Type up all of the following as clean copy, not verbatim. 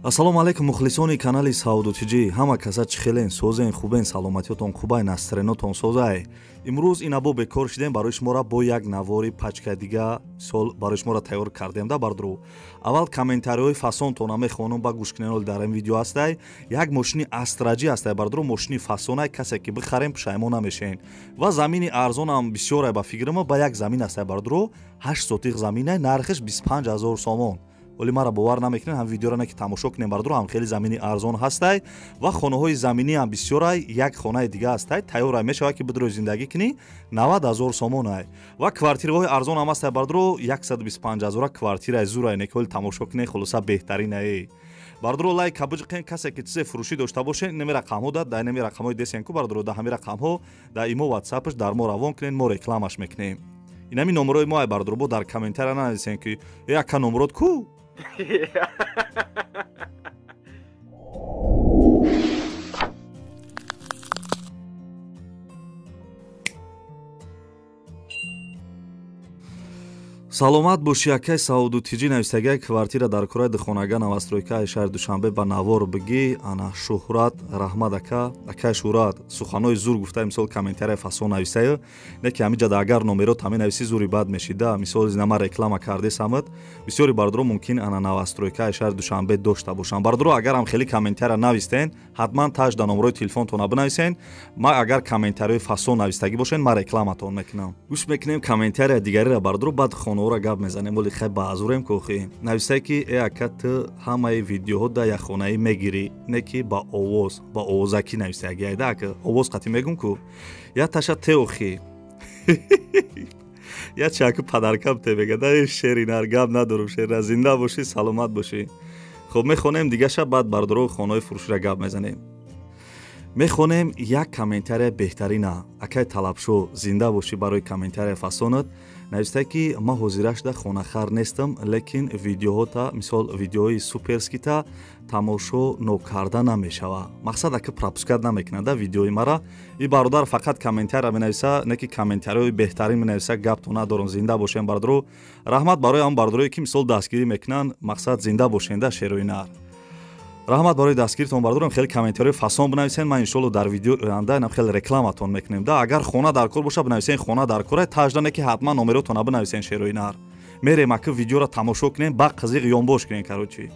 Ассалому алайкум мухлисони канали Сауду ТЖ. Ҳама каса чӣ хелен, созен, хубен, саломатиётон хубай, настренотон созай. Имрӯз инабо бекор шидем, барои шуморо бо як навори пачка дига сол барои шуморо тайёр кардем да бардру. Аввал комментариҳои фасонтона мехонам, ба гӯш кунен, дар ин видео ҳастай. Як мошини Астраҷи ҳастай бардру, мошини фасонай, касе ки бихарем пушаймон намешен. Ва замини арзонам бисёрай ба фикрма, ба як замин ҳастай бардру, 8 сотиқ заминай, нархиш 25 000 сомон. Вале мара бовар намекунед, ҳам видеоро не ки тамошо кунем бардуро, ҳам хеле замини арзон ҳастай ва хонаҳои заминӣ ҳам бисёрай. Як хонаи дига ҳастай, тайёрай мешавад ки бидрои зиндагӣ кунӣ, 90 000 сомонай. Ва квартираҳои арзон ҳам ҳастай бардуро, 125 000 квартираи зурай, не ки ҳоли тамошо кунед, хулоса беҳтаринае. Бардуро, лайк кабиҷиқен, касе ки чизе фурӯшӣ дошта бошед, инами рақамҳо да инами рақамҳои десенку бардуро, да ҳами рақамҳо да имо ватсапш дар мо равон кунед, мо рекламаш мекунем. Инами номерои мо ай бардуро, бо дар комментария нанависем ки яка номерот ку. Саломат боши, акай Сауду ТЖ нависагай, квартира дар кораи духонага новостройкаи шаҳри Душанбе ба навор бигӣ. Ана Шӯҳрат, раҳмат ака, акай Шӯҳрат, суханҳои зур гуфта, мисол комментария фасон нависаю, не ки ҳамиҷада агар номерот ҳамин нависӣ, зури бад мешида. Мисол нама реклама кардесамад, бисёри бардуро мумкин ана новостройкаи шаҳри Душанбе дошта бошанд. Бардуро, агарам хеле комментария навистен, ҳатман таж да номерои телефонтона бинависен. Ма агар комментариҳои фасон навистагӣ бошен, ма рекламатон мекунам. Гӯш мекунем комментария дигариро бардуро, баъд хона гап мезанем. Вале хай баъзурем кохи. Нависае ки э ака, ту ҳамаи видеоҳо да якхонаӣ мегирӣ, не ки ба овоз, ба овозакӣ нависаги айда ака, овоз қатӣ мегум ку я таша теохи я чаку падаркам те мега да шеринар, гап надорум, шерина, зинда бошӣ, саломат бошӣ. Хоб, мехонем дигаша, баъд бардоро хонаҳои фурӯширо гап мезанем. Мехонем як комментария беҳтарина. Акай Талабшо, зинда бошӣ барои комментария фасонат. Нависта ки ман ҳозирашда хонахар нестам, лекин видеоҳота, мисол видеои суперскита тамошо нокарда намешава. Мақсад ака пропускать намекунада видеои мара. И бародар фақат комментария менависа, не ки комментариҳои беҳтарин менависа, гапто надорам, зинда бошем бардоро. Раҳмат барои ҳам бардорое ки мисол дастгирӣ мекунанд, мақсад зинда бошенда шерои нар. Раҳмат барои дастгиритон бардорам, хеле комментариҳои фасон бинависен, ман иншоалло дар видеои оянда инам хеле рекламатон мекунем. Да агар хона дар кор боша, бинависен хона дар кора, тажда не ки ҳатман номеротона бинависен шерои нар. Мерем ака видеоро тамошо кунем, ба қизиқ ёнбош кунем короче.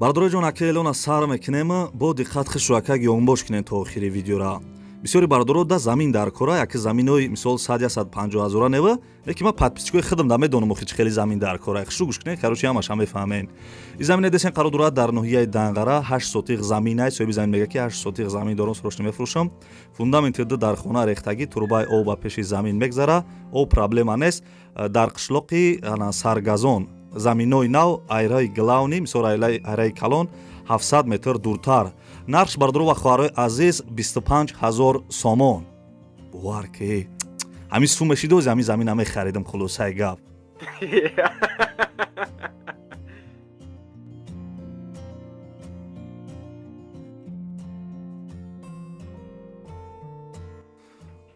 Бардорои ҷон, ака элона сар мекунем, бо диққат хишро ака ёнбош кунем то охири видеора. Бисёри бардоро да замин дар кора, яки заминои мисол 100-150 ҳазора нева, лекин ман подписчикои худам да медонам охи чӣ хеле замин дар кора. Хишу гӯш кунед, короче ҳамаша мефаҳмед. Ин замине десен қарор дорад дар ноҳияи Данғара, 8 сотиқ заминай. Соҳиби замин мега ки 8 сотиқ замин дорам, срочно мефурӯшам. Фундаменти ду дар хона рехтагӣ, турбаи об ба пеши замин мегзара, об проблема нест. Дар қишлоқи Саргазон, заминои нав, айраи главный, мисол айраи калон 700 метр дуртар. Нархш бардоро ва хоҳарои азиз 25 000 сомон. Бовар ки ҳамин сум мешидози ҳамин замина мехаридам, хулосаи гап.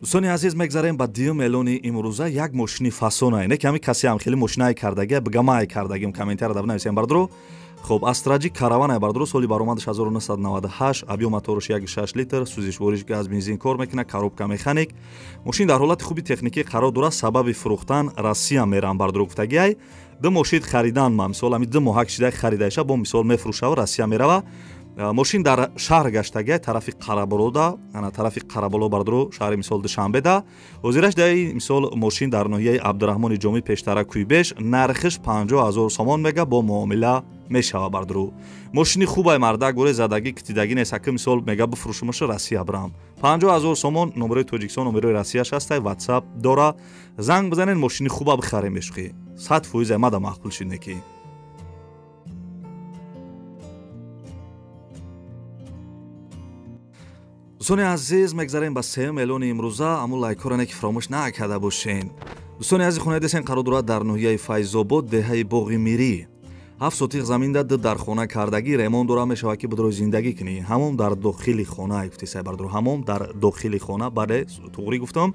Дӯстони азиз, мегзарем ба дуюм эълони имрӯза. Як мошини фасонае, не ки ҳамин касе ҳам хеле мошинае кардагия, бигамае кардагим, комментария да бинависем бардоро. Хоб, Астраҷи Караванае бардоро, соли баромадаш 1998, объём мотораш 1,6 литр, сӯзишвориш газ, бензин кор мекунад, коробка механик. Мошин дар ҳолати хуби техникӣ қарор дорад, сабаби фурӯхтан Россия мерам бардоро гуфтагиай. Ду мошин харидан ма, мисол ҳамин 2 моҳак шида харидаиша, бо мисол мефурӯшава, Россия мерава. Мошин дар шаҳр гаштагиай, тарафи Қараболода, ана тарафи Қараболо бардоро, шаҳри мисол Душанбеда. Ҳозираш даи мисол мошин дар ноҳияи Абдураҳмони Ҷомӣ, пештара Куйбеш, нархиш 50 000 сомон мега, бо муомила мешава бардоро. Мошини хубай мардак, горе задагӣ китидагӣ нест, ака мисол мега бифурӯшумаша Россия бирам. 50 000 сомон, номерои Тоҷикистон, номерои Россияш ҳастай, ватсап дора. Занг бизанед, мошини хуба бихарем бешухӣ. 100% мада маъқул шид неки. Дӯстони азиз, мегзарем ба сеюм эълони имрӯза. Аммо лайкҳоро не ки фаромӯш накарда бошен. Дӯстони азиз, хонаи десен қарор дорад дар ноҳияи Файзобод, деҳаи Боғи Мирӣ. 7 сотиқ заминда 2 дар хона кардагӣ ремонт дора мешавад ки бидрои зиндагӣ кунӣ. Ҳамон дар дохили хона гуфтисай бардоро, ҳамон дар дохили хона, бале туғрӣ гуфтам.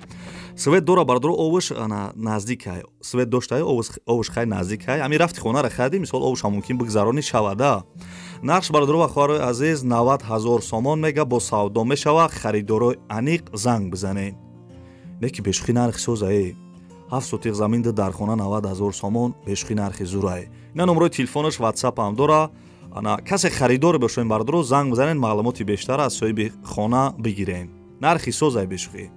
Свет дора бардоро, овуш ана наздикай, свет доштай, овуш хай наздикай. Ами рафти хонара хади, мисол овуш ҳам мумкин бигзаронӣ шавада. Нархш бардоро ва хоҳарои азиз 90 000 сомон мега, бо савдо мешава. Харидорои аниқ занг бизанед. Не ки бешухӣ нархи созае. 7 сотиқ замин 2 дар хона 90 000 сомон, бешухӣ нархи зурае. Ина номрои телефонаш WhatsApp ҳам дора. Ана касе харидор бошед бардоро, занг бизанед, маълумоти бештар аз соҳиби хона бигиред. Нархи созае бешухӣ.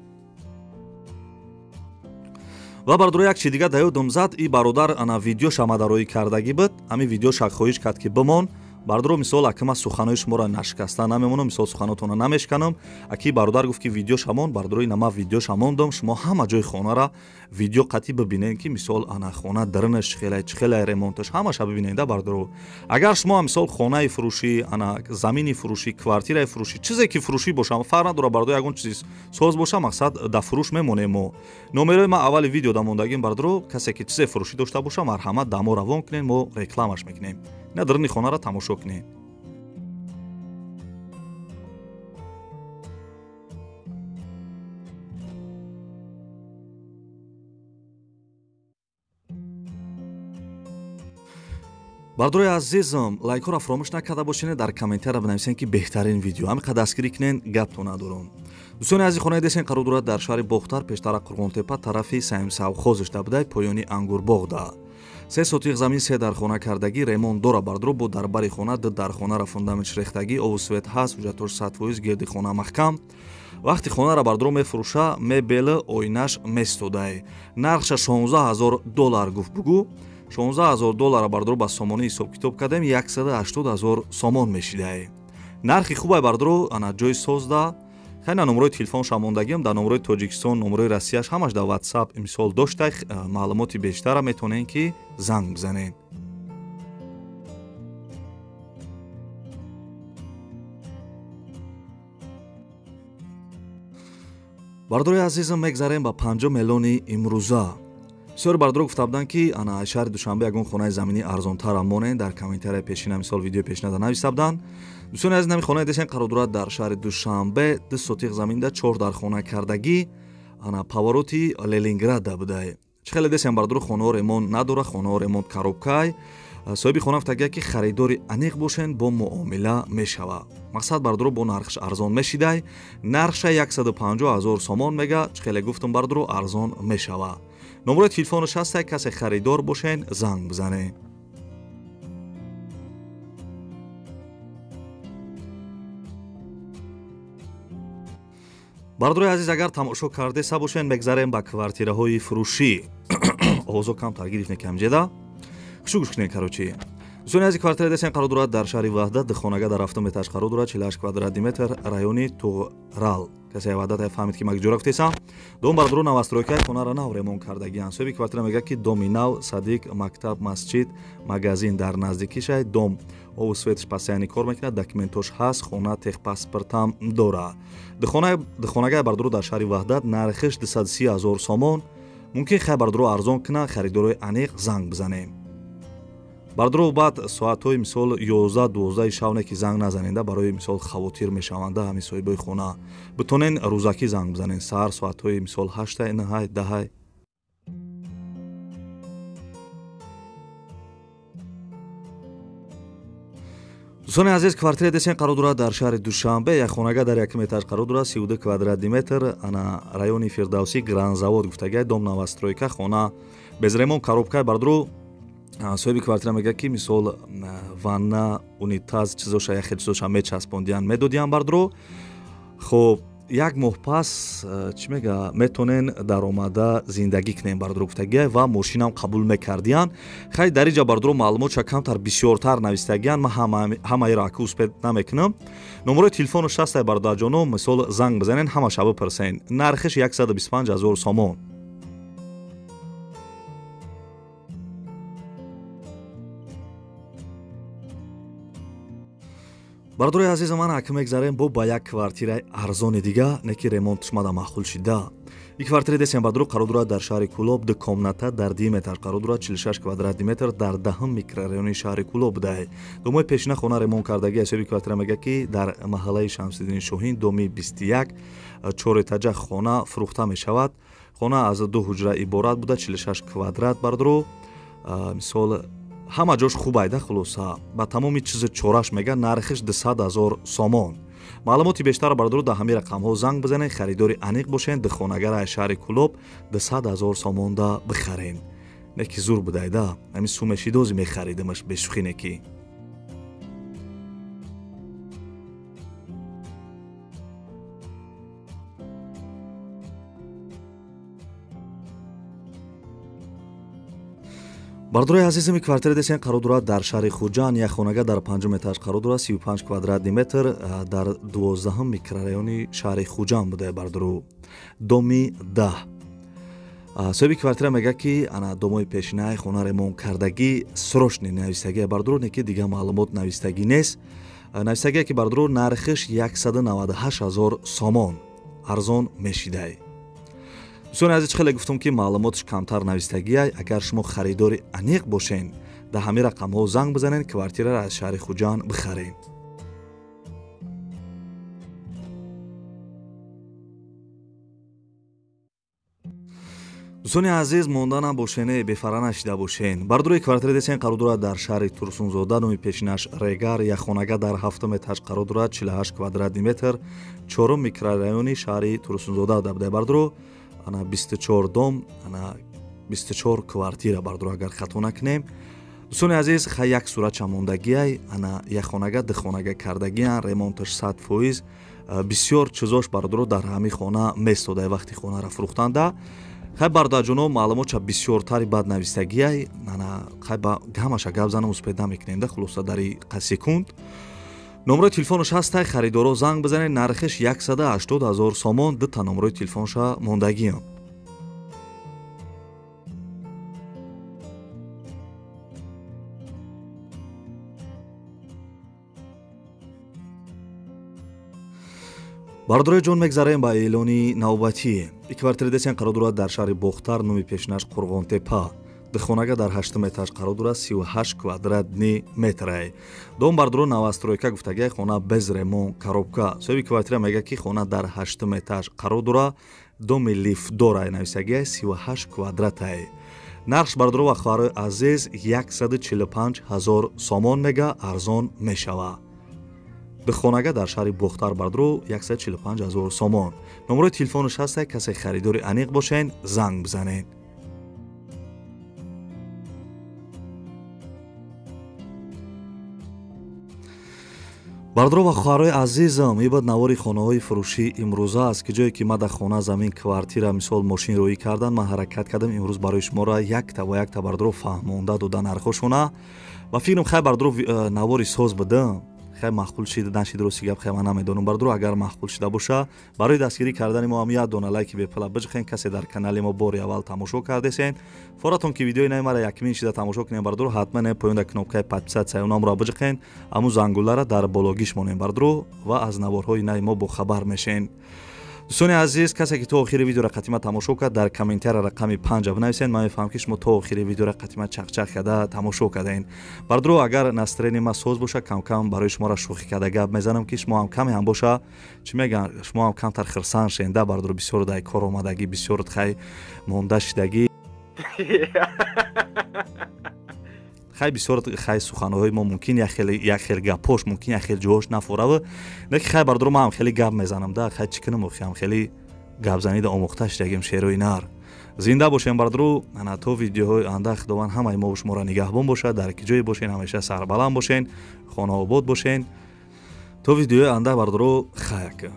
Ва бардоро як чи дига даёдум зад, и бародар ана видеоша мадароӣ кардагӣ буд. Ҳамин видеоша хоҳиш кард ки бимон. Бардоро мисол акима суханои шуморо нашикаста намемонам, мисол суханотонро намешканам. Аки бародар гуфт ки видеошамон, бардоро ина ма видеошамондам, шумо ҳама ҷои хонара видео қатъӣ бибинед ки мисол ана хона даринаш чихелай, чихелай ремонташ, ҳамаша бибинед да бардоро. Агар шумо мисол хонаи фурӯшӣ, ана замини фурӯшӣ, квартираи фурӯшӣ, чизе ки фурӯшӣ боша, фарқ надорад бардоро, ягон чизи соз боша, мақсад да фурӯш мемонем мо. Номерои ма аввали видео да мондагим бардоро, касе ки чизе фурӯшӣ дошта боша, марҳамат да мо равон кунед, мо рекламаш мекунем. Ина даруни хонара тамошо кунед. Бардорои азизам, лайкҳоро фаромӯш накарда бошед, дар комментария бинависед ки беҳтарин видео. Ҳамин қадр дастгирӣ кунед, гапто надорам. Дӯстони азиз, хонаи десен қарор дорад дар шаҳри Бохтар, пештара Қурғонтепа, тарафи Саимсавхозишда будай, поёни Ангурбоғда. 3 сотиқ замин 3 дар хона кардагӣ, ремонт дора бардоро, бо дар бари хона 2 дар хонара фундаментш рехтагӣ, обу свет ҳаст, ҳуҷҷатош 100%, гирди хона маҳкам. Вақти хонара бардоро мефурӯша, мебел оинаш местодай. Нархша 16 000 доллар гуфт бугӯ. 16 000 доллара бардоро ба сомонӣ ҳисоб китоб кардем, 180 000 сомон мешидай. Нархи хубай бардоро, ана ҷои созда. Хайна номрои телефонша мондагиам, дар номрои Тоҷикистон, номрои Россияш ҳамаш дар WhatsApp мисол доштай. Маълумоти бештара метавонед ки занг бизанед. Бардорои азизам, мегзарем ба 5 миллиони имрӯза. Бисёр бардоро гуфта буданд ки ана шаҳри Душанбе ягон хонаи заминӣ арзонтара монед. Дар комментарияи пешина, мисол видеои пешинада нависта буданд. Дӯстони азиз, нами хонаи десен қарор дорад дар шаҳри Душанбе, 2 сотиқ заминда 4 дар хона кардагӣ, ана повороти Ленинграда будай. Чӣ хеле десен бардоро, хонаҳо ремонт надора, хонаҳо ремонт коробкай. Соҳиби хона гуфтагия ки харидори аниқ бошен, бо муомила мешава. Мақсад бардоро бо нархш арзон мешидай. Нархша 150 000 сомон мега, чӣ хеле гуфтум бардоро, арзон мешава. Номрои телефонаш ҳастай, касе харидор бошен занг бизанед. Бардорои азиз, агар тамошо кардеса бошен, мегзарем ба квартираҳои фурӯшӣ. Овозо камтар гирифтем камҷеда. Хушу гӯш кунед, короче. Дӯстони азиз, квартира десен қарор дорад дар шаҳри Ваҳдат, хонага дар 7 этаж қарор дорад, 48 квадрати метр, райони Туғрал. Касе Ваҳдат фаҳмид ки ман ҷо рафтесам. Дом бардоро новостройкаи хонара нав ремонт кардагианд. Соҳиби квартира мегӯяд ки доми нав, садик, мактаб, масҷид, магазин дар наздикишай. Дом обу светш пасяни кор мекунад, документош ҳаст, хона техпаспортам дора. Духонагаи бардоро дар шаҳри Ваҳдат, нархиш 230 000 сомон. Мумкин хай бардоро арзон кунад, харидорои аниқ занг бизанем. Бардоро баъд соатҳои мисол 11-12 шав не ки занг назаненда, барои мисол хавотир мешаванда ҳамин соҳибои хона. Битонен рӯзакӣ занг бизанен, саҳар соатҳои мисол 8, 9, 10. Дӯстони азиз, квартира десен қарор дорад дар шаҳри Душанбе, як хонага дар якум этаж қарор дорад, 32 квадрати метр, ана райони Фирдавсӣ, Грандзавод гуфтагиай, дом новостройка, хона без ремонт, коробкаи. Бардоро соҳиби квартира мегӯяд ки мисол ванна, унитаз, чизоша, яхе чизоша мечаспондиян, медодиян бардоро. Хоб як моҳ пас чӣ мега, метонен даромада зиндагӣ кунем бардоро гуфтагиай, ва мошинам қабул мекардиян. Хай дар инҷа бардоро маълумотша камтар бисёртар навистагиян, ман ҳамаеро ака успед намекунам. Номерои телефонаш ҳастай бародарҷоно, мисол занг бизанен, ҳамаша бипурсен. Нархиш 125 000 сомон. Бардорои азиз, ман ака мегзарем бо ба як квартираи арзони дига, не ки ремонтш мада маъқул шида. И квартира десем бадру қарор дорад дар шаҳри Кӯлоб, ду комната дар 2 метр қарор дорад, 46 квадратни метр дар 10 микрорайони шаҳри Кӯлоб будай. Домои пешина хона ремонт кардагӣ. Ҳисоби квартира мегӯяд, ки дар маҳаллаи Шамсиддини Шоҳин, доми 21, чоретаҷа хона фурӯхта мешавад. Хона аз ду ҳуҷра иборат буда, 46 квадрат бардру. Мисол, ҳама ҷош хуб айда, хулоса ба тамоми чизи чораш мега, нархиш 200 000 сомон. Маълумоти бештар бародаро дар ҳамин рақамҳо занг бизанед, харидори аниқ бошед, духонагара аз шаҳри Кӯлоб 200 000 сомонда бихарен. Не ки зур будайда, ҳамин сумешидози мехаридимаш бешӯхӣ не ки. Бардорои азизими, квартира десен қарор дорад дар шаҳри Хуҷанд, як хонага дар 5 этаж қарор дорад, 35 квадратни метр дар 12 микрорайони шаҳри Хуҷанд буда бардору, доми 10. Соҳиби квартира мегӯяд, ки ана домои пешинаи хона ремонт кардагӣ, срочный навистагӣ бардору, не ки дига маълумот навистагӣ нест. Навистагие ки бардору нархиш 198 000 сомон, арзон мешидай. Дӯстони азиз, хеле гуфтам, ки маълумотш камтар навистагия. Агар шумо харидори аниқ бошен, дар ҳамин рақамҳо занг бизанед, квартираро аз шаҳри Хуҷанд бихаред. Дӯстони азиз, монда набошен, бефара нашида бошен. Бардорои квартира десен қарор дорад дар шаҳри Турсунзода, номи пешинаш Регар, як хонага дар 7 этаж қарор дорад, 48 квадратни метр, 4 микрорайони шаҳри Турсунзода буда бардоро, ана 24 дом, ана 24 квартира бардоро, агар хато накунем. Дӯстони азиз, хай як суратча мондагиай, ана як хонага, ду хонага кардагиан, ремонташ 100%, бисёр чизош бардоро дар ҳамин хона местодай вақти хонаро фурӯхтанда. Хай бародарҷоно, маълумотча бисёртари бад навистагиай, ана хай ба ҳамаша гап занам успед намекунем да, хулоса дар секунд. Номрои телефонаш ҳастай, харидоро занг бизанед, нархиш 180 000 сомон, дута номрои телефонша мондагиам. Бародарои ҷон, мегзарем ба эълони навбатӣ. И квартира десен қарор дорад дар шаҳри Бохтар, номи пешинаш Қурғонтепа. Духонага дар 8 этаж қарор дорад, 38 квадратни метрай. Дом бардоро новостройка гуфтагиай, хона без ремонт, коробка. Соҳиби квартира мегӯяд, ки хона дар 8 этаж қарор дорад, доми лифтдорай нависагиай, 38 квадратай. Нархш бардоро ва хоҳарои азиз 145 000 сомон мега, арзон мешавад. Духонага дар шаҳри Бохтар бардоро 145 000 сомон. Номрои телефонаш ҳастай, касе харидори аниқ бошен, занг бизанед. Бардоро ва хоҳарои азизам, ин бад навори хонаҳои фурӯшӣ имрӯза аст, ки ҷое ки ман дар хона, замин, квартира, мисол мошин роӣ кардан, ман ҳаракат кардам имрӯз барои шуморо якта ба якта бардоро фаҳмонда дода нархошона. Ва фикрам хай бардоро навори соз будам, хай маъқул шида нашид, рости гап хай ман намедонам бардоро. Агар маъқул шида боша, барои дастгирӣ кардани мо ҳам як дона лайки бепала биҷихен. Касе дар канали мо бори аввал тамошо кардесен, форатон ки видеои наи мара якмин шида тамошо кунем бардоро, ҳатман поён дар кнопкаи подписаться номро биҷихен, аму зангулара дар бологиш монем бардоро ва аз наворҳои наи мо бохабар мешен. Дӯстони азиз, касе ки то охири видеоро қатима тамошо кард, дар комментария рақами 5 бинависед. Ман мефаҳмам, ки шумо то охири видеоро қатима чақчақ карда тамошо кардаен. Бардоро, агар настроени ма соз боша, камкам барои шуморо шӯхӣ карда гап мезанам, ки шумо ҳам каме ҳам боша, чӣ мегӯянд, шумо ҳам камтар хирсанд шен да бардоро, бисёр дар кор омадагӣ, бисёр хай монда шидагӣ. Хай бисёр хай суханҳои мо мумкин як хел гапош, мумкин як хел ҷоҳош нафорава, не ки хай бардоро ман ҳам хеле гап мезанам да, хай чӣ кунам, охи ҳам хеле гапзанида омӯхта шидагим. Шерои нар зинда бошем бардоро. Ана то видеоҳои анда Худованд ҳамаи мо шуморо нигаҳбон бошад, дар ки ҷое бошен ҳамеша сарбаланд бошен, хонаобод бошен. То видеои анда бардоро, хаяка.